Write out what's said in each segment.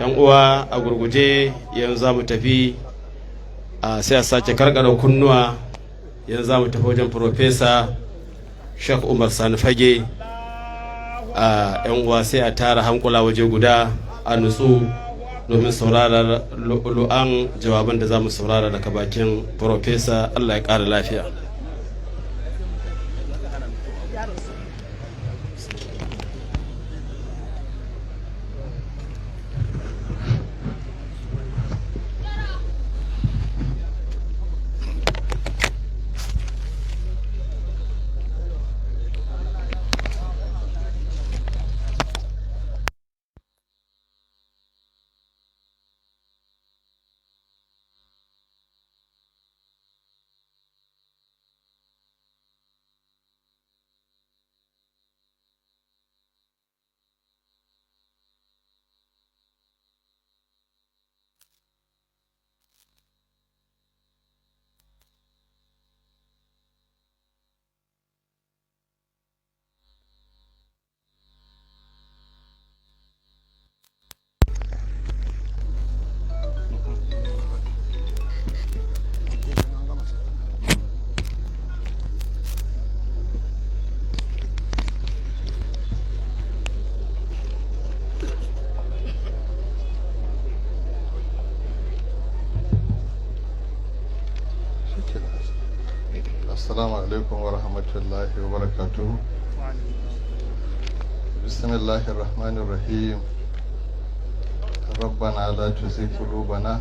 Yan uwa, a gurguje yanzu za mu tafi, sai a sake karkara kunnuwa. Yanzu za mu tafi wajen Profesa Sheikh Umar Sani Fage. A yan uwa, sai a tara hankula waje guda, a nutsu domin saurarar lu'an jawaban da za mu saurara daga bakin Profesa. Allah ya ƙara lafiya. السلام عليكم ورحمة الله وبركاته. بسم الله الرحمن الرحيم. ربنا لا تزغ قلوبنا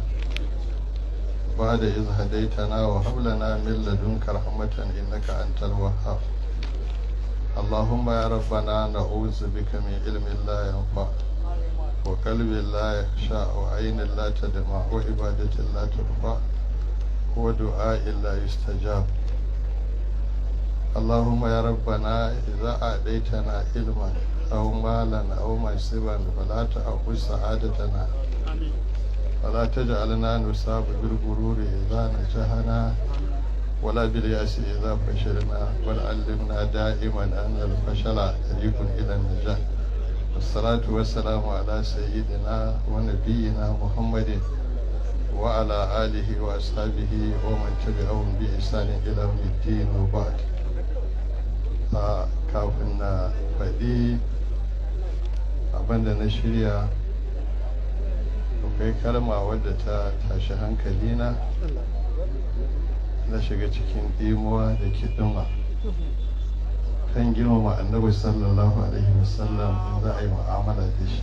بعد إذ هديتنا وهب لنا من لدنك رحمة إنك أنت الوهاب. اللهم يا ربنا نعوذ بك من علم لا ينفع، وقلب لا يخشع، وعين لا تدمع، وعبادة لا ترفع، ودعاء لا يستجاب. اللهم يا ربنا إذا أعطيتنا علما أو مالا أو منصبا فلا تأخذ سعادتنا، ولا تجعلنا نصاب بالغرور إذا نجحنا ولا باليأس إذا فشلنا، بل علمنا دائما أن الفشل طريق إلى النجاح. والصلاة والسلام على سيدنا ونبينا محمد وعلى آله وأصحابه ومن تبعهم بإحسان إلى يوم الدين، وبعد. Kafin na faɗi abinda na shirya, akwai kalma wadda ta tashi hankalina, na shiga cikin ɗimuwa da kiɗima kan girmama Annabi sallallahu alaihi wasallam in za a yi mu'amala da shi.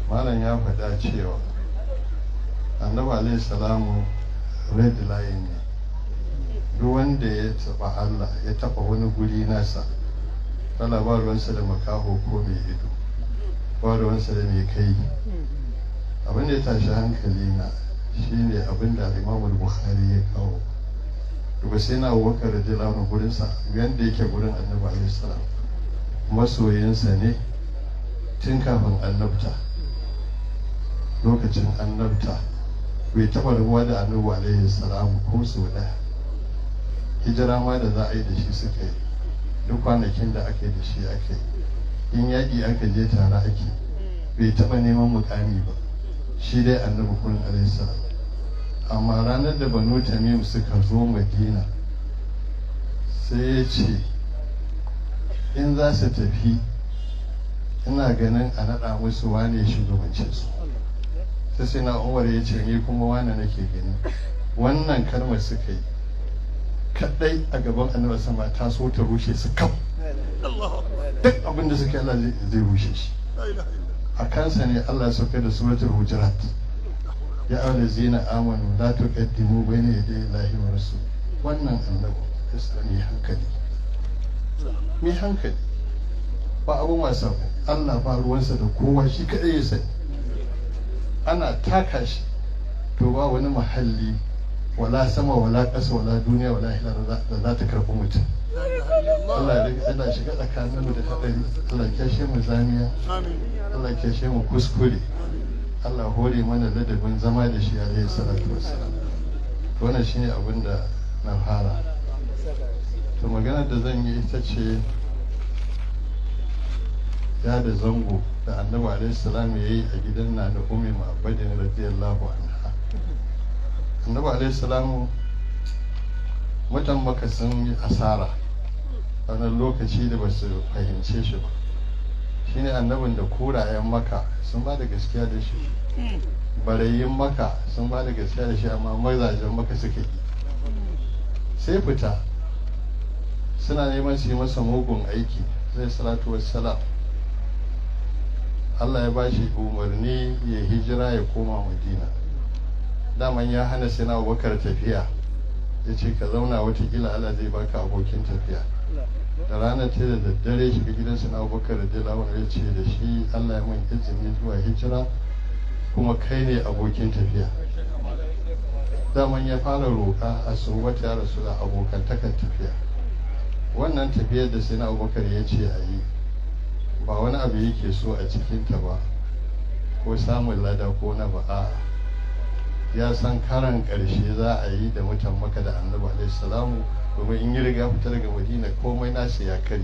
Malam ya faɗa cewa Annabi alaihi salamu red line ne. Duk wanda ya taɓa Allah, ya taɓa wani guri nasa, Allah ba ruwansa da makaho ko mai ido, ba ruwansa da mai kai. Abin da ya tashi hankali na shine abin da Imam Bukhari ya kawo. Duba, sai na Abubakar radiyallahu anhu, gurinsa yanda yake gurin Annabi alaihi salam, masoyinsa ne tun kafin annabta. Lokacin annabta bai taɓa rabuwa da Annabi alaihi salam ko sau ɗaya. Hijira ma da za a yi, da shi suka yi. Duk kwanakin da aka yi, da shi aka yi. In yaƙi aka je, tare ake. Bai taɓa neman mukami ba, shi dai Annabi kurin alaihi salam. Amma ranar da Banu Tamim suka zo Madina, sai ya ce in za su tafi, ina ganin a naɗa musu wane shugabance su. Sai na Umar ya ce, "Ni kuma wane nake gani." Wannan kalmar suka yi kadai a gaban Annabi sama ta so ta rushe su kaf. Duk abin da suka yi, Allah zai rushe shi. A kansa ne Allah ya sauka da Suratul Hujurat: "Ya ayyuhallazina amanu la tuqaddimu bayna yaday Allahi wa rasul." Wannan Annabi ya mai hankali, mai hankali, ba abun wasa ba. Allah ba ruwansa da kowa, shi kadai ya sani. Ana taka shi, to ba wani muhalli, wala sama, wala ƙasa, wala duniya, wala hila da za ta karɓi mutum. Allah ya Allah shiga tsakanin mu da haɗari. Allah ya kyashe mu zamiya. Allah ya kyashe mu kuskure. Allah hore mana ladabin zama da shi alaihi salatu wassalam. Wannan shine abin da na fara. To, maganar da zan yi ita ce ya da zango da Annabi alaihi salam ya yi a gidan na na Ummi Ma'badin radiyallahu anha. Annabi alaihi salam, mutan Maka sun yi asara wannan lokaci da ba su fahimce shi ba. Shine annabin da kurayen Maka sun ba da gaskiya da shi, barayin Maka sun ba da gaskiya da shi, amma mazajen Maka suka yi sai fita suna neman su yi masa mugun aiki. Zai salatu wassalam, Allah ya bashi umarni ya hijira ya koma Madina. Daman ya hana sai na Abubakar tafiya, ya ce, "Ka zauna, watakila Allah zai baka abokin tafiya." Da ranar ta da daddare shiga gidansa na Abubakar da lawan, ya ce da shi, "Allah ya mun izini zuwa hijira, kuma kai ne abokin tafiya." Daman ya fara roƙa a wata ya rasu da abokantakar tafiya. Wannan tafiyar da sai na Abubakar ya ce a yi, ba wani abu yake so a cikinta ba, ko samun lada ko na ba. A'a, ya san karan ƙarshe za a yi da mutan Maka da Annabi alaihi salamu, domin in yi riga fita daga Madina, komai nasu ya kare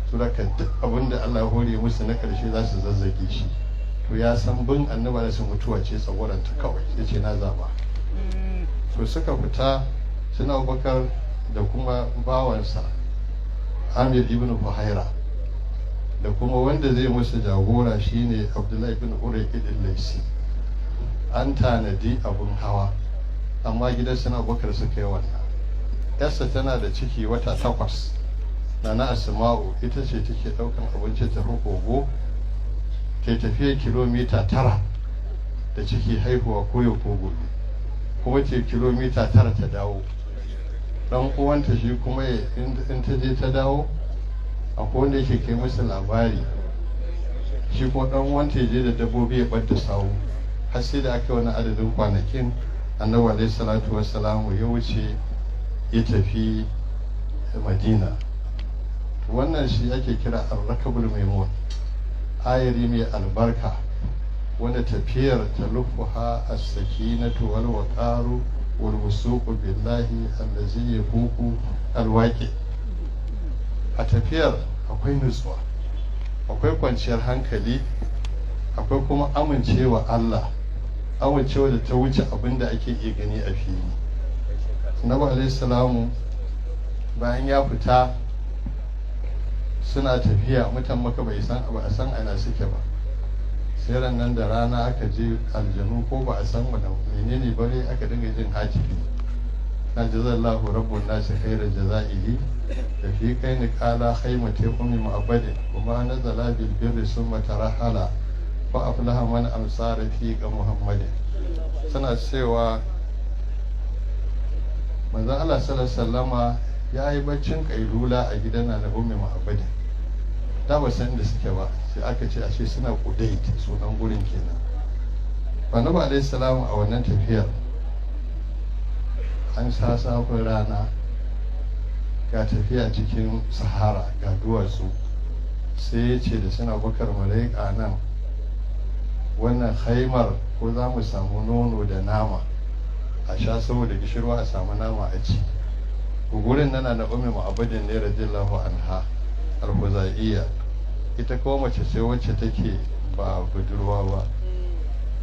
su, da duk abin da Allah hore musu na ƙarshe za su zazzage shi. To, ya san bin Annabi alaihi mutuwa ce tsagwaranta kawai. Ya ce, "Na zaba." To, suka fita, suna Abubakar da kuma bawansa Amir ibn Fuhaira, da kuma wanda zai musu jagora, shine Abdullahi ibn Urayqid Laisi. An tanadi abun hawa, amma gidan suna Abubakar suka yi wannan. Yarsa tana da ciki wata 8, Nana Asma'u, ita ce take daukan abinci ta kogo, ta tafiya kilomita 9 da ciki, haihuwa ko yau ko gobe, kuma ce kilomita 9 ta dawo. Dan uwanta shi kuma, in ta je ta dawo, akwai wanda yake kai musu labari. Shi kuma dan uwanta ya je da dabbobi ya ɓadda sawu, har sai da aka yi wani adadin kwanakin, Annabi alaihi salatu wassalamu ya wuce ya tafi Madina. Wannan shi ake kira arrakabul maimun, ayari mai albarka, wanda tafiyar taluffuha as-sakinatu wal waqaru wal wusuqu billahi allazi yafuqu alwaqi. A tafiyar akwai nutsuwa, akwai kwanciyar hankali, akwai kuma amincewa Allah, amincewa da ta wuce abin da ake iya gani a fili. Annabi alaihi salamu bayan ya fita, suna tafiya, mutan Maka bai san ba a san ana suke ba. Sai ran nan da rana aka je aljanu ko ba a san wani menene bare, aka dinga jin hatifi na jazallahu rabbun nasi khaira jazaihi da fi kai qala khaymati ummi mu'abbadin kuma nazala bil birri summa tarahala fa aflaha man amsara fi ga Muhammadin. Suna cewa manzon Allah sallallahu alaihi wasallama ya yi baccin kailula a gidan na Ummi Mu'abbadin. Da ba san inda suke ba, sai aka ce ashe suna Kudait, sunan gurin kenan. Annabi alaihi salamu a wannan tafiyar an sa safin rana, ga tafiya cikin sahara, ga duwatsu. Sai ya ce da suna Bakar, malaika nan wannan haimar, ko za mu samu nono da nama a sha saboda gishirwa, a samu nama a ci. Gurin nana na Ummi Mu'abbadin ne radiyallahu anha al-Huzaiyya. Ita kuma mace ce wacce take ba budurwa ba,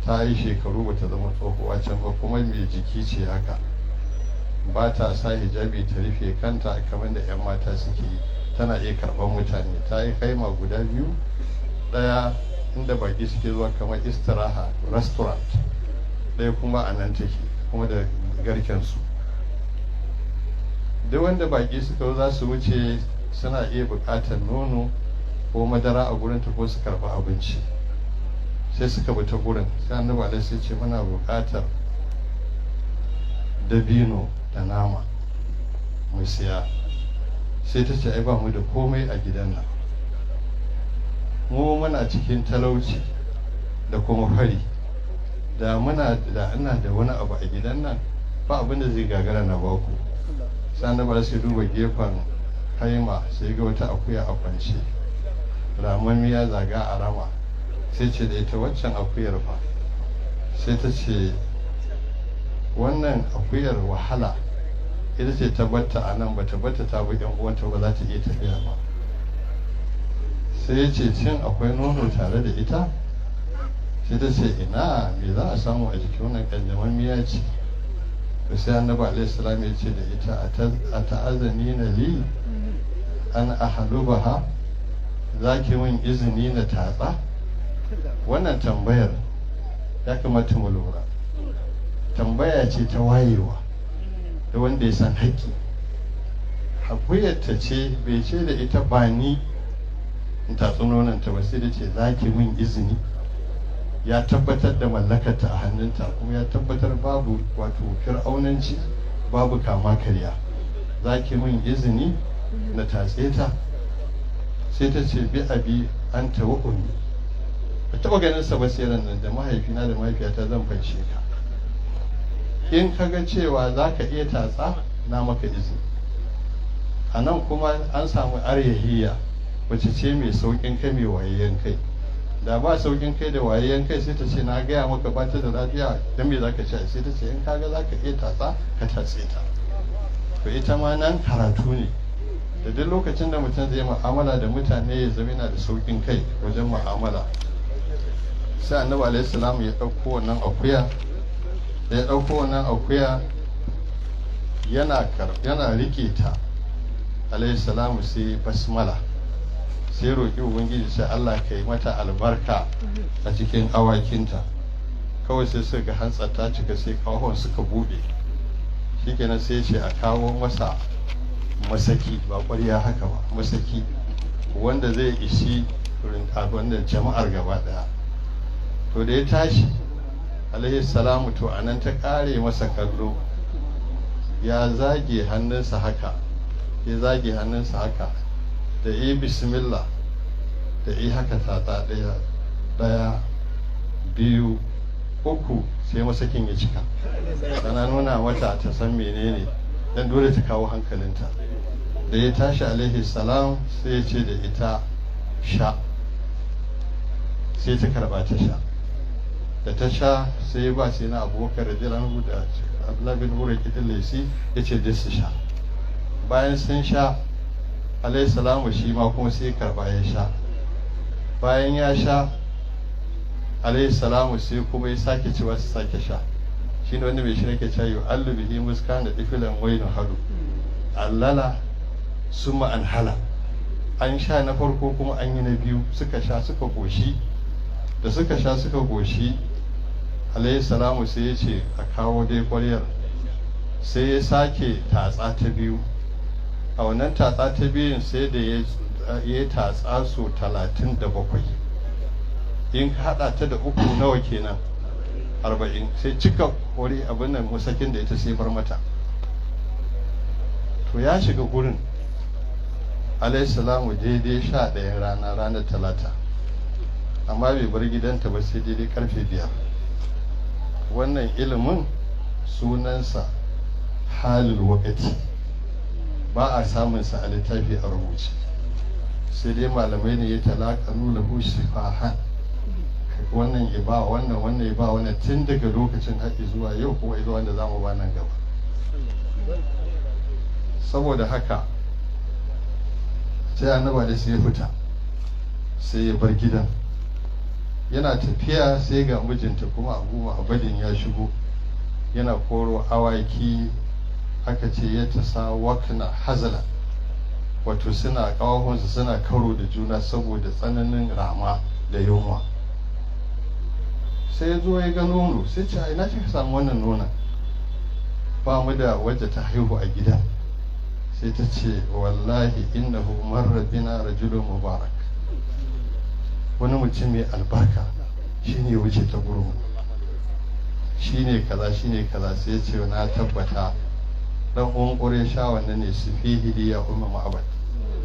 ta yi shekaru, bata zama tsohuwa can ba, kuma mai jiki ce haka. Ba ta sa hijabi ta rufe kanta kamar da 'yan mata suke yi, tana iya karɓar mutane. Ta yi kaima guda biyu, ɗaya inda baki suke zuwa kamar istiraha, restaurant, ɗaya kuma a nan take kuma da garkensu. Duk wanda baki suka zo za su wuce, suna iya buƙatar nono ko madara a gurin ta, ko su karɓi abinci. Sai suka bi ta gurin, sai Annabi alaihi sai ce, "Muna buƙatar dabino da nama mu siya." Sai ta ce, "Ai ba mu da komai a gidan nan, mu muna cikin talauci da kuma fari. Da muna da ina da wani abu a gidan nan, ba abin da zai gagara na baku." Sai Annabi sai duba gefen haima, sai ga wata akuya a kwance, ramammiya, zaga a rama. Sai ce da ita, "Waccan akuyar fa?" Sai ta ce, "Wannan akuyar wahala ita ce ta batta a nan, bata batta ta bi yan uwanta ba, za ta iya tafiya ba." Sai ya ce, "Shin akwai nono tare da ita?" Sai ta ce, "Ina, me za a samu a jikin wannan? Kanjamammiya ce." To sai Annabi alaihi salam ya ce da ita, "أتأذنين لي أن أحلبها? Za ki min izini na tatsa?" Wannan tambayar ya kamata mu lura, tambaya ce ta wayewa da wanda ya san haƙƙi. Akuyarta ce, bai ce da ita, "Ba ni in tatsi nononta" ba, sai da ce, "Za ki min izini?" Ya tabbatar da mallakarta a hannunta, kuma ya tabbatar babu wato fir'aunanci, babu kama karya. "Za ki min izini na tatse ta?" Sai ta ce, "بأبي أنت وأمي." Ba taɓa ganin sa ba sai nan, "Da mahaifina da mahaifiyata zan fanshe ka. In ka ga cewa za ka iya tatsa, na maka izini." A nan kuma an samu aryahiya, wacce ce mai sauƙin kai, mai wayayyen kai. Da ba sauƙin kai da wayayyen kai, sai ta ce, "Na gaya maka ba ta da lafiya, don me za ka ci?" Sai ta ce, "In ka ga za ka iya tatsa, ka tatse ta." To ita ma nan karatu ne, da duk lokacin da mutum zai mu'amala da mutane, ya zama yana da sauƙin kai wajen mu'amala. Sai Annabi alaihi salam ya ɗauko wannan akuya. Da ya ɗauko wannan akuya, yana rike ta alaihi salamu, sai basmala, sai roƙi Ubangiji, sai Allah ka yi mata albarka a cikin awakinta. Kawai sai suka ga hantsar ta cika, sai kawahon suka buɗe. Shikenan, sai ce a kawo masa masaki, ba ƙwarya haka ba, masaki wanda zai ishi wanda jama'ar gaba ɗaya. To da ya tashi alaihi salamu, to anan ta ƙare masa kallo. Ya zage hannunsa haka, ya zage hannunsa haka, da yi bismillah, da yi haka, tatsa ɗaya, ɗaya, biyu, uku, sai masakin ya cika. Sana nuna mata ta san menene, dan dole ta kawo hankalinta. Da ya tashi alaihi salam, sai ya ce da ita, "Sha." Sai ta karba ta sha. Da ta sha, sai ya ba sai na Abubakar radiyallahu da Abdullahi bin Uraiqit Laisi, ya ce duk su sha. Bayan sun sha, alaihi salamu shi ma kuma sai karba ya sha. Bayan ya sha alaihi salamu, sai kuma ya sake cewa su sake sha. Shi ne wanda mai shi nake cewa يعل به مذ كان طفلا وينهل علل ثم أنهل. An sha na farko, kuma an yi na biyu, suka sha suka goshi. Da suka sha suka goshi, alaihi salamu sai ya ce a kawo dai kwaryar. Sai ya sake tatsa ta biyu. A wannan tatsa ta biyun, sai da ya tatsa so 37. In ka hada ta da uku, nawa kenan? 40. Sai cika wuri abin nan musakin da ita, sai bar mata. To ya shiga gurin alayhi salamu daidai 11 rana, ranar Talata, amma bai bar gidanta ba sai daidai karfe 5. Wannan ilimin sunansa حال الوقت. Ba a samunsa a littafi a rubuce, sai dai malamai ne يتلاقون له شفاها. Wannan ya ba wannan, wannan ya ba wannan, tun daga lokacin haƙi zuwa yau, kuma zuwa wanda za mu ba nan gaba. Saboda haka sai Annaba da sai ya fita, sai ya bar gidan. Yana tafiya, sai ga mijinta kuma Abu Ma'abadin ya shigo, yana koro awaki. Aka ce يتساوكن هزلا, wato suna ƙawahunsu suna karo da juna saboda tsananin rama da yunwa. Sai ya zo ya ga nono, sai ce, "A ina kika samu wannan nonon? Ba mu da wadda ta haihu a gida." Sai ta ce, "والله إنه مر بنا رجل مبارك." Wani mutum mai albarka shine ya wuce ta gurin, shine kaza, shine kaza. Sai ya ce, "Na tabbata dan uwan Quraysha wannan ne. صفيه لي يا أم معبد,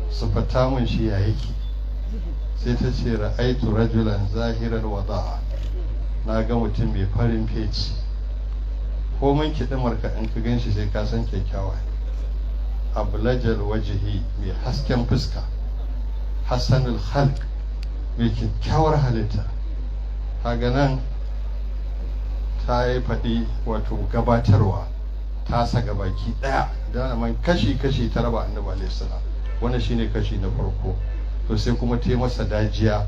sifata mun shi, ya yake?" Sai ta ce, "رأيت رجلا زاهر الوضاءة." Na ga mutum mai farin feci, ko mun kiɗimarka in ka gan shi sai ka san kyakkyawa ne. أبلج الوجه, mai hasken fuska. حسن الخلق, mai kyakkyawar halitta. Kaga nan ta yi faɗi, wato gabatarwa ta saka baki ɗaya da man kashi kashi ta raba Annabi alaihi salam. Wannan shine kashi na farko. To To sai kuma ta yi masa dajiya,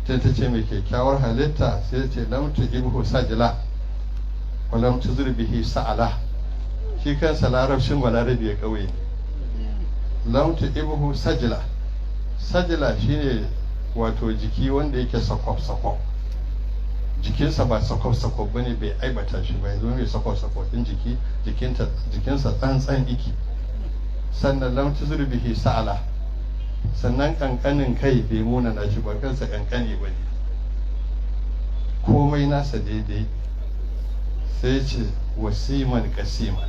ta ta ce mai kyakkyawar halitta, sai ta ce lam tu'ibhu sajla wa lam tuzur bihi sa'ala. Shi kansa larabcin balarabe ya kauye ne. Lam tu'ibhu sajla, sajla shine wato jiki wanda yake sakwaf sakwaf. Jikinsa ba sakwaf sakwaf bane, bai aibata shi ba, ya zama mai sakwaf sakwaf din jiki, jikinsa tsantsan iki. Sannan lam tuzur bihi sa'ala, sannan kankanin kai bai munana shi ba, kansa kankani ba ne, komai nasa daidai. Sai ce wasiman kasiman,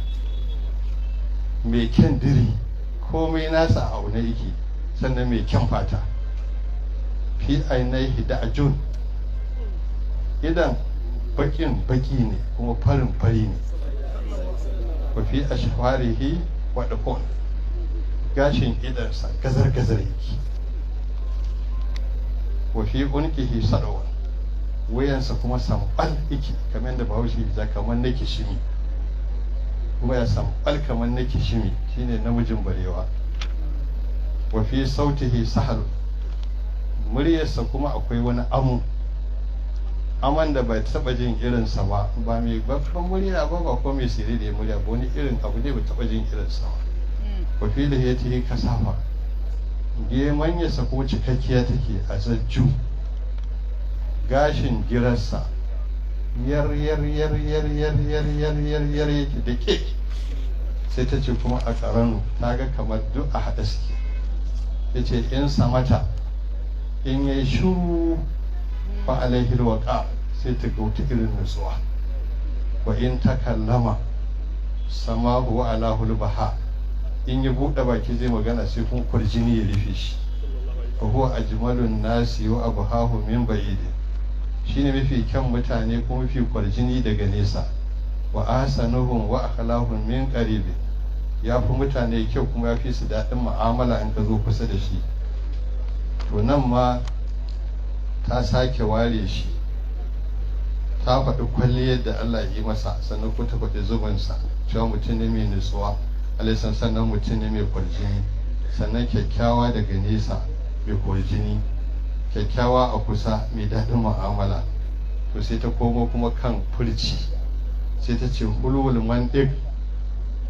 mai kyan diri, komai nasa a aune yake, sannan mai kyan fata. Fi ainihi da ajun, idan bakin baki ne kuma farin fari ne. Wa fi ashfarihi wa dafon, gashin idansa gazar gazar yake. Wa fi unqihi sadawan, wuyansa kuma sambal yake, kamar da Bahaushe ya kamar na kishimi, kuma ya sambal kamar na kishimi, shine namijin barewa. Wa fi sautihi sahal, muryarsa kuma akwai wani amu aman da bai taba jin irinsa ba, ba mai babban murya ba, ba ko mai sirri murya ba, wani irin abu ne ba taba jin irinsa ba. Wa fi lihiyatihi kasafa, gemanyarsa ko cikakkiya take a zajju. Gashin girarsa yar yar yar yar yar yar yar yar yar yake da ke. Sai ta ce kuma a karanu, ta ga kamar duk a haɗe suke. Ya ce in samata, in yi shuru, fa alaihi waqa, sai ta gauta irin nutsuwa. Wa in takallama samahu wa alahul baha, in ya buɗe baki zai magana, sai kuma kwarjini ya rufe shi. Fa huwa ajmalun nasi wa abhahu min ba'id, shine mafi kyan mutane kuma mafi kwarjini daga nesa. Wa ahsanuhum wa akhlahum min qarib, ya fi mutane kyau kuma ya fi su daɗin mu'amala in ka zo kusa da shi. To nan ma ta sake ware shi, ta faɗi kwalliyar da Allah ya yi masa, sannan ko ta faɗi zubinsa cewa mutum ne mai nutsuwa alaisan, sannan mutum ne mai kwarjini, sannan kyakkyawa daga nesa mai kwarjini, kyakkyawa a kusa mai daɗin mu'amala. To sai ta komo kuma kan furci, sai ta ce hulwul mandik,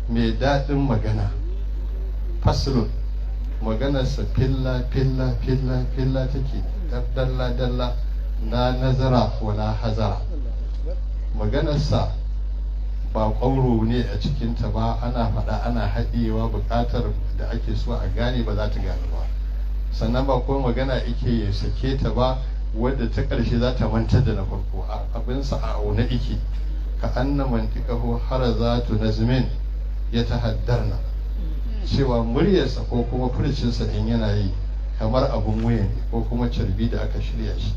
mai daɗin magana, faslun, maganarsa filla filla filla filla take, dalla dalla, na nazara wala hazara. Maganarsa ba ƙwauro ne a cikinta ba, ana faɗa ana haɗewa, buƙatar da ake so a gane ba za ta gane ba. Sannan ba kuma magana ike ya sake ta ba wadda ta ƙarshe za ta mantar da na farko, abinsa a aune ike. Ka anna mantiqahu harazatu nazmin ya tahaddarna, cewa muryarsa ko kuma furcinsa in yana yi kamar abun wuya ne ko kuma carbi da aka shirya shi,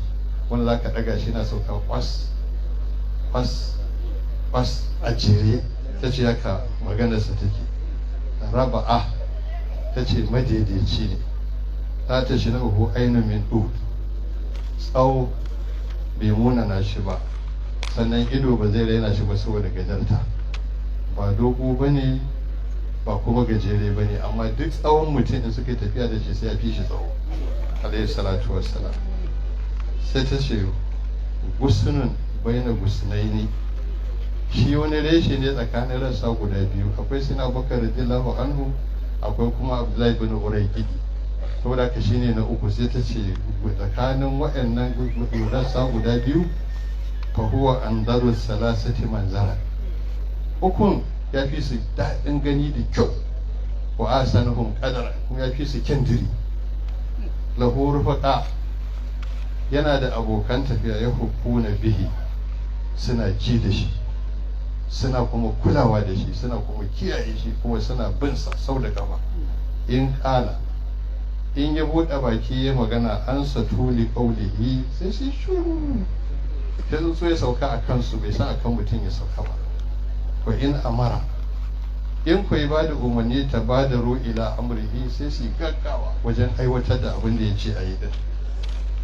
wanda za ka ɗaga shi na sauka kwas kwas kwas a jere. Ta ce haka maganarsa take. Raba'a, ta ce madaidaici ne. Ta ta shi na uku ainihin min ɗu tsawo bai munana shi ba, sannan ido ba zai raina shi ba saboda gajarta, ba dogo ba ne ba kuma gajere ba ne, amma duk tsawon mutum in suka yi tafiya da shi sai ya fi shi tsawo, alayhi salatu wassalam. Sai ta ce gusunun baina gusunaini, shi wani reshe ne tsakanin rassa guda biyu, akwai sina Abubakar radiyallahu anhu, akwai kuma Abdullahi bin Uraykidi, saboda haka shine na uku. Sai ta ce tsakanin waɗannan rassa guda biyu, fa huwa andaru salasati manzara, ukun ya fi su daɗin gani da kyau, wa asanuhum qadara, kuma ya fi su kyan diri. Lahu rufaqa, yana da abokan tafiya, ya hukuna bihi, suna ji da shi, suna kuma kulawa da shi, suna kuma kiyaye shi, kuma suna bin sa sau da kafa. In kala, in ya buɗe baki ya magana, an satuli qaulihi, sai shi shuru, sai tsuntsu ya sauka a kansu, bai san akan mutum ya sauka ba. Wa in amara, in ku ba da umarni, ta ba da ila amrihi, sai su gaggawa wajen aiwatar da abin da ya ce a yi din.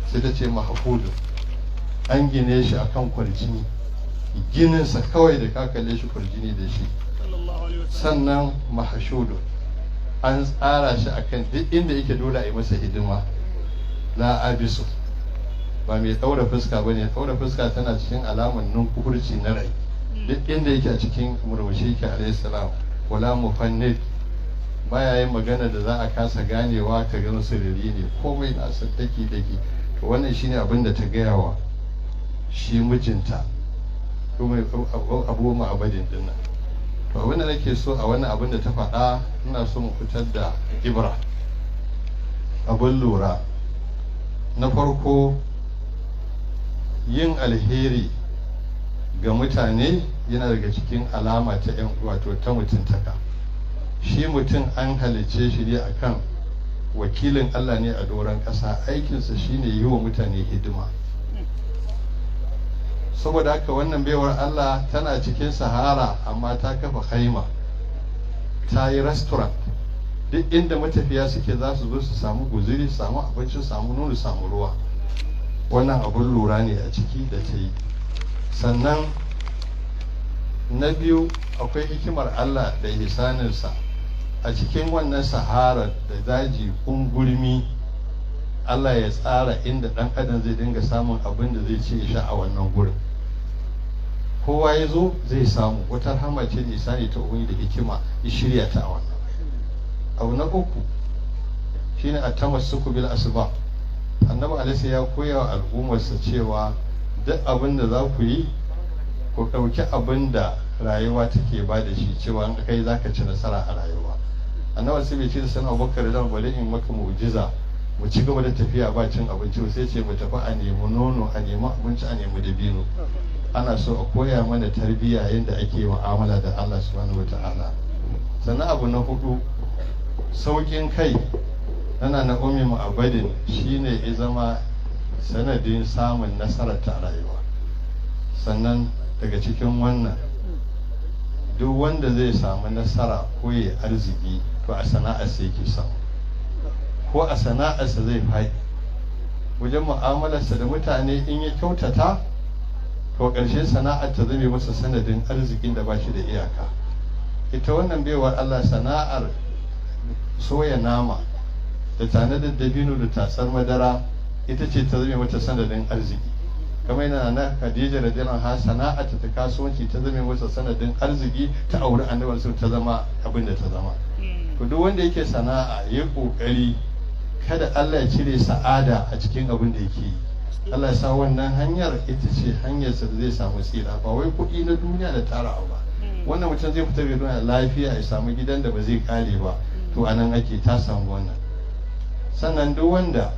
Sai ta ce mahafudu, an gine shi akan kwarjini, gininsa kawai da ka kalle shi kwarjini da shi. Sannan mahashudu, an tsara shi akan duk inda yake dole a yi masa hidima. La abisu, ba mai ɗaura fuska ba ne. Ɗaura fuska tana cikin alamar nunkufurci na rai. Duk inda yake a cikin murmushi yake, alayhi salam. Wala mufannid, baya yin magana da za a kasa ganewa, ka gano sirri ne, komai nasa daki daki. To, wannan shine abin da ta gaya wa shi mijinta kuma Abu Ma'abadin dinnan. To, abin da nake so a wannan abin da ta faɗa, ina so mu fitar da ibra, abin lura. Na farko, yin alheri ga mutane yana daga cikin alama ta yan wato ta mutuntaka. Shi mutum an halicce shi ne akan wakilin Allah ne a doron ƙasa. Aikinsa shine yi wa mutane hidima. Saboda haka wannan baiwar Allah tana cikin sahara, amma ta kafa haima, ta yi restaurant. Duk inda matafiya suke za su zo su samu guziri, su samu abinci, su samu nono, samu ruwa. Wannan abun lura ne a ciki da ta yi. Sannan na biyu, akwai hikimar Allah da ihsaninsa a cikin wannan sahara da daji kungurmi. Allah ya tsara inda ɗan adam zai dinga samun abin da zai ci ya sha a wannan gurin. Kowa ya zo zai samu. Wata rahama ce da ihsani ta Ubangiji da hikima ya shirya ta a wannan. Abu na uku shine a tamassuku bil asbab. Annabi alaihi ya koya wa al'ummarsa cewa duk abin da za ku yi, ku ɗauki abin da rayuwa take ba da shi, cewa in kai za ka ci nasara a rayuwa. Annabi sai bai ce da sana Abubakar da bari in maka mu'jiza, mu ci gaba da tafiya ba cin abinci. Sai ce mu tafi a nemi nono, a nemi abinci, a nemi dabino. Ana so a koya mana tarbiyya, yadda ake mu'amala da Allah subhanahu wata'ala. Sannan abu na hudu, sauƙin kai nana na Ummi Mu'abbadin shine ya zama sanadin samun nasarar ta rayuwa. Sannan daga cikin wannan, duk wanda zai samu nasara ko ya arziki, to a sana'arsa yake samu, ko a sana'arsa zai faɗi. Wajen mu'amalarsa da mutane, in ya kyautata, to ƙarshe sana'ar ta zame masa sanadin arzikin da ba shi da iyaka. Ita wannan baiwar Allah, sana'ar soya nama da tanadar dabino da tatsar madara ita ce ta zame mata sanadin arziki. Kamar yana na Khadija radiyallahu anha, sana'ar ta kasuwanci ta zame masa sanadin arziki, ta auri Annabi, ta zama abin da ta zama. To, duk wanda yake sana'a ya kokari kada Allah ya cire sa'ada a cikin abin da yake yi. Allah ya sa wannan hanyar ita ce hanyarsa da zai samu tsira, ba wai kuɗi na duniya da tarawa ba. Wannan mutum zai fita da duniya lafiya, ya samu gidan da ba zai kare ba. To, anan ake ta samu wannan. Sannan duk wanda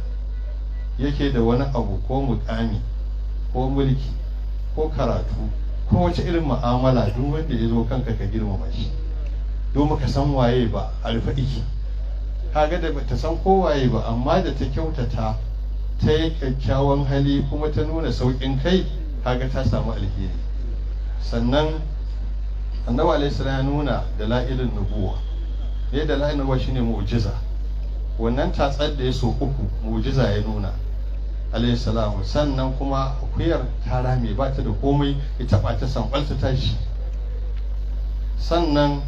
yake da wani abu, ko mukami ko mulki ko karatu ko wace irin mu'amala, duk wanda ya zo kanka ka girmama shi. Domin ka san waye ba a rufe iki. Kaga da ta san ko waye ba, amma da ta kyautata, ta yi kyakkyawan hali, kuma ta nuna sauƙin kai, kaga ta samu alheri. Sannan Annabi alaihi salam ya nuna dala'ilin nubuwa ne. Dala'ilin nubuwa shine mu'jiza. Wannan tatsar da ya so uku, mu'jiza ya nuna, alaihi salam. Sannan kuma akuyar ta rame, ba ta da komai, ya taba ta sanɓal ta tashi. Sannan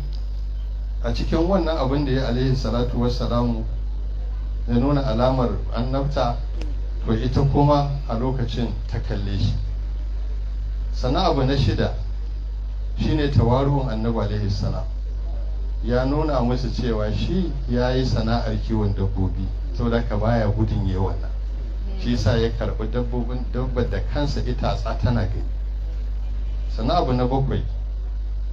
a cikin wannan abin da ya alaihi salatu wassalamu ya nuna alamar annabta, to ita kuma a lokacin ta kalle shi. Sannan abu na shida shine tawaru'un Annabi alaihi salam. Ya nuna musu cewa shi ya yi sana'ar kiwon dabbobi, saboda ka baya gudun yi wannan. Shi yasa ya karɓi dabbobin, dabbar da kansa itatsa tana gani. Sannan abu na bakwai,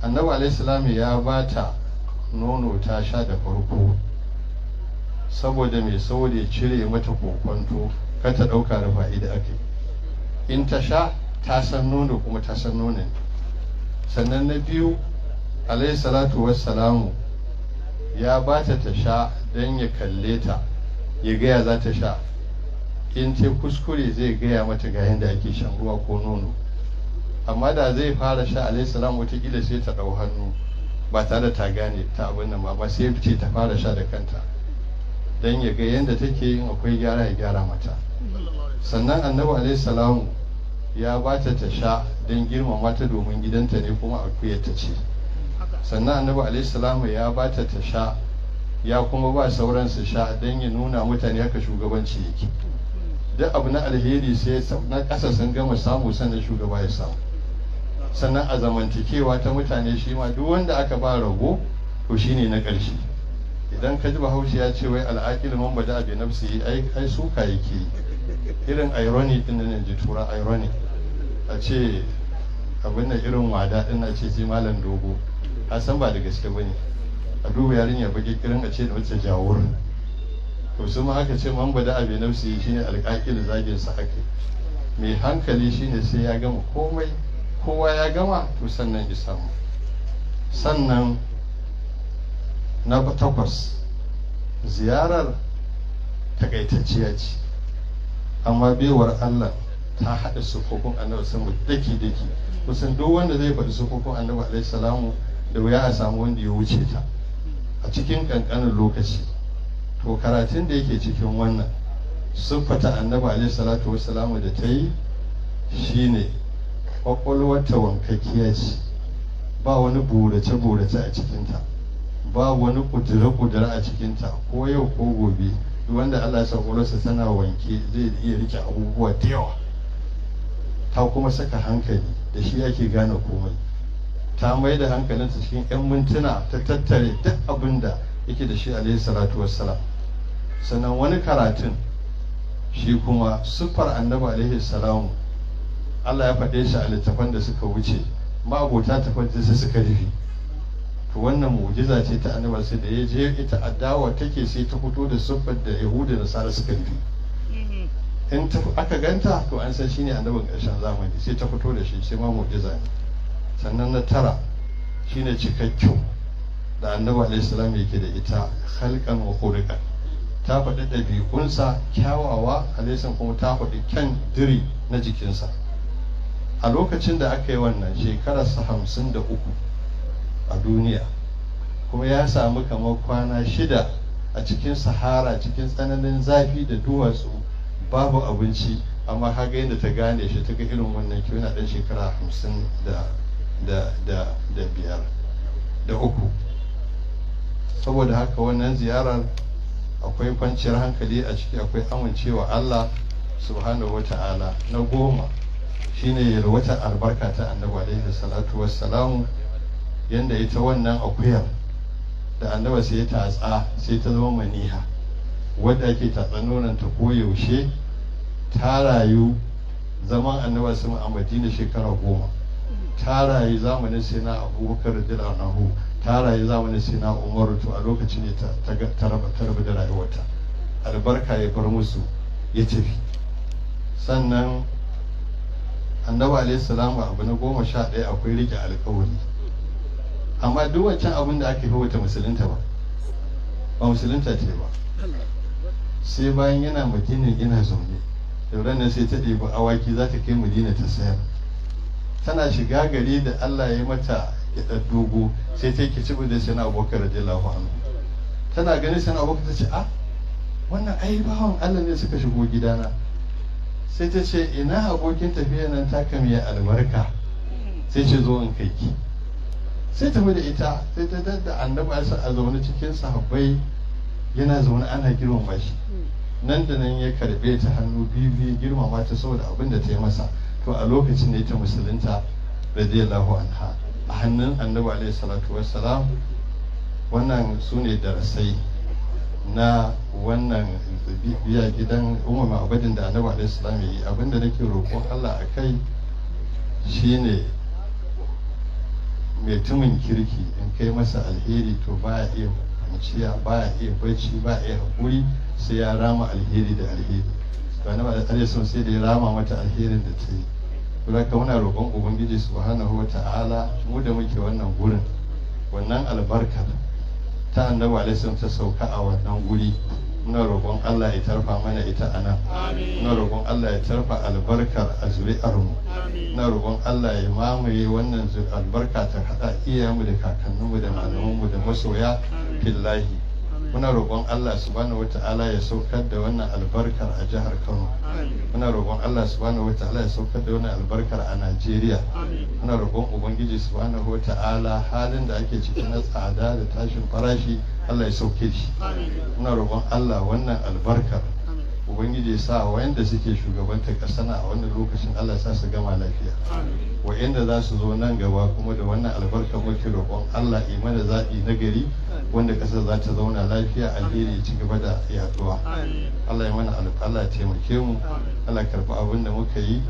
Annabi alaihi salam ya bata nono ta sha da farko. Saboda mai? Saboda ya cire mata kokonto, kar ta ɗauka da fa'ida ake. In ta sha, ta san nono, kuma ta san nono ne. Sannan na biyu, alaihi salatu wassalamu ya ba ta ta sha don ya kalle ta, ya gaya za ta sha. In ta kuskure, zai gaya mata ga yadda ake shan ruwa ko nono. Amma da zai fara sha, alaihi salam, watakila sai ta ɗau hannu ba tare da ta gane ta abin nan ba. Sai ce ta fara sha da kanta don ya ga yadda take, yin akwai gyara ya gyara mata. Sannan Annabi alaihi salamu ya ba ta ta sha don girmama ta, domin gidanta ne kuma akuyar ta ce. Sannan Annabi alaihi salamu ya ba ta ta sha, ya kuma ba sauran su sha, don ya nuna mutane haka shugabanci yake. Duk abu na alheri sai na ƙasa sun gama samu, sannan shugaba ya samu. Sannan a zamantakewa ta mutane, shi ma duk wanda aka ba rago to shine na ƙarshe. Idan ka ji Bahaushe ya ce wai العاقل من بدأ بنفسه, ai suka yake yi. Irin irony din nan ji tura irony, a ce abin da irin wada din na ce sai malam dogo, a san ba da gaske bane. A duba yarinya baki kirin, a ce da wacce jawur. To su ma aka ce من بدأ بنفسه shine العاقل, zagin sa ake. Mai hankali shine sai ya gama komai, kowa ya gama, to sannan ya samu. Sannan na takwas, ziyarar takaitacciya ce, amma baiwar Allah ta haɗa sufofin Annabi sama daki daki. Kusan duk wanda zai faɗi sufofin Annabi alaihi salamu, da wuya a samu wanda ya wuce ta a cikin ƙanƙanin lokaci. To karatun da yake cikin wannan siffata Annabi alaihi salatu wassalamu da ta yi shine kwakwalwarta wankakkiya ce, ba wani burace-burace a cikinta, ba wani kudure-kudure a cikinta. Ko yau ko gobe, duk wanda Allah ya sa kwakwalwarsa tana wanke zai iya rike abubuwa da yawa. Ta kuma saka hankali, da shi ake gane komai. Ta mai da hankalinta cikin 'yan mintuna ta tattare duk abin da yake da shi alaihi salatu wassalam. Sannan wani karatun shi kuma, siffar Annabi alaihi salamu, Allah ya faɗe shi a littafan da suka wuce, ma'abota tafan sai suka rufe. To wannan mu'jiza ce ta Annabi, sai da ya je ita adawa take, sai ta fito da siffar da Yahudu da Nasara suka rufe. In ta aka ganta, to an san shine annabin ƙarshen zamani. Sai ta fito da shi, sai ma mu'jiza ne. Sannan na tara shine cikakken da Annabi alaihi salam yake da ita خلقا وخلقا. Ta faɗi ɗabi'unsa kyawawa alaihi, kuma ta faɗi kyan diri na jikinsa. A lokacin da aka yi wannan, shekararsa 53 a duniya, kuma ya samu kamar kwana 6 a cikin Sahara, cikin tsananin zafi da duwatsu, babu abinci, amma kaga yadda ta gane shi, ta ga irin wannan kyau, yana ɗan shekara 55, da uku. Saboda haka wannan ziyarar akwai kwanciyar hankali a ciki, akwai amincewa Allah subhanahu wa ta'ala. Na 10 shine yalwatar albarka ta Annabi alaihi salatu wassalamu, yanda ita wannan akuyar da Annabi sai ya tatsa, sai ta zama maniha wadda ake tatsan nonon ta koyaushe. Ta rayu zaman Annabi sama a Madina shekara 10, ta rayu zamanin sai na Abubakar radiyallahu anhu, ta rayu zamanin sai na Umaru. To a lokacin ne ta raba da rayuwarta, albarka ya bar musu ya tafi. Sannan Annabi alaihi salamu, abu na 11, akwai rike alkawari. Amma duk wancan abin da aka yi, wata musulunta ba, ba musulunta ce ba, sai bayan yana Madina, yana zaune da ranar, sai ta ɗebi awaki za ta kai Madina ta sayar. Tana shiga gari da Allah ya mata gyaɗar dogo, sai ta yi kicibi da sai na Abubakar radiyallahu anhu. Tana ganin sai na Abubakar, ta ce, "A, wannan ai bawan Allah ne suka shigo gidana." Sai ta ce, "Ina abokin tafiya nan taka mai albarka?" Sai ce, "Zo in kai ki." Sai tafi da ita, sai ta dadda Annabi a zaune cikin sahabbai, yana zaune ana girmama shi. Nan da nan ya karbe ta hannu biyu biyu, girmama ta saboda abin da ta yi masa. To a lokacin ne ta musulunta radiyallahu anha a hannun Annabi alaihi salatu wassalam. Wannan su ne darasai na wannan biya gidan Umar Ma'abadin da Annabi alaihi salam ya yi. Abinda nake roƙon Allah a kai shine, mutumin kirki in kai masa alheri, to baya iya kwanciya, baya iya bacci, baya iya haƙuri sai ya rama alheri da alheri. To Annabi alaihi salam sai da ya rama mata alherin da ta yi. To haka muna roƙon Ubangiji subhanahu wata'ala, mu da muke wannan gurin, wannan albarkar ta Annabi alaihi salam ta sauka a wannan guri, muna roƙon Allah ya tarfa mana ita a nan. Muna roƙon Allah ya tarfa albarkar a zuri'armu. Muna roƙon Allah ya mamaye wannan albarka, ta haɗa iyayenmu da kakanninmu da malamanmu da masoya fillahi. Muna roƙon Allah subhanahu wata'ala ya saukar da wannan albarkar a jihar Kano. Muna roƙon Allah subhanahu wata'ala ya saukar da wannan albarkar a Najeriya. Muna roƙon Ubangiji subhanahu wata'ala, halin da ake ciki na tsada da tashin farashi, Allah ya sauke shi. Muna roƙon Allah wannan albarkar. Ubangiji ya sa wayanda suke shugabanta ƙasa na a wannan lokacin, Allah ya sa su gama lafiya. Wayanda za su zo nan gaba kuma, da wannan albarka muke roƙon Allah yi mana zaɓi na gari wanda ƙasar za ta zauna lafiya, alheri ya ci gaba da yaduwa. Allah ya mana, Allah ya taimake mu, Allah ya karɓi abin da muka yi.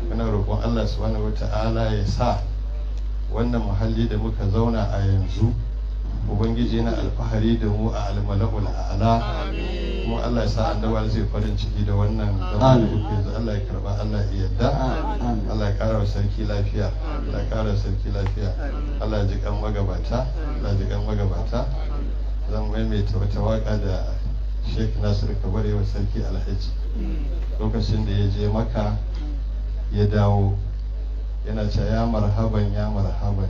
Muna roƙon Allah Subhanahu wata'ala ya sa wannan muhalli da muka zauna a yanzu, Ubangiji yana alfahari da mu a almala'ul a'la, kuma Allah ya sa annabi zai farin ciki da wannan zama da muke yanzu. Allah ya karba, Allah ya yarda, Allah ya kara wa sarki lafiya, Allah ya kara wa sarki lafiya, Allah ya ji kan magabata, Allah ya ji kan magabata. Zan maimaita wata waka da Sheikh Nasir Kabare wa Sarki Alhaji lokacin da ya je Maka ya dawo, yana cewa: "Ya marhaban, ya marhaban,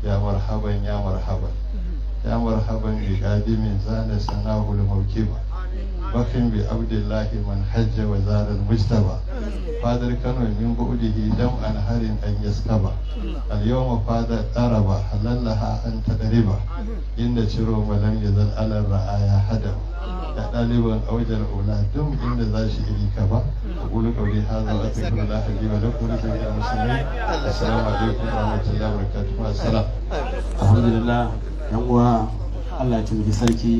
ya marhaban, ya marhaban, ya marhaban bi qadimin zana sanahu al-mawkiba, bakin bi Abdullahi man hajja wa zara al-mujtaba, fadar Kano min bu'dihi dam an harin an yaskaba, al-yawma fada taraba halallaha an tadriba, inda ciro malam yazal ala ra'aya hadaba, ya ɗaliban aujar ula dum inda za shi iri ka ba. Aqulu qawli hadha wa astaghfirullah li wa lakum wa li muslimin. Assalamu alaikum wa rahmatullahi wa barakatuh. Assalam." Alhamdulillah, yan uwa, Allah ya taimaki sarki,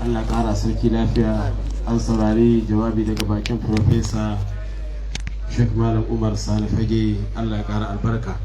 Allah ya kara sarki lafiya. An saurari jawabi daga bakin Profesa Sheikh Malam Umar Sani Fage, Allah ya kara albarka.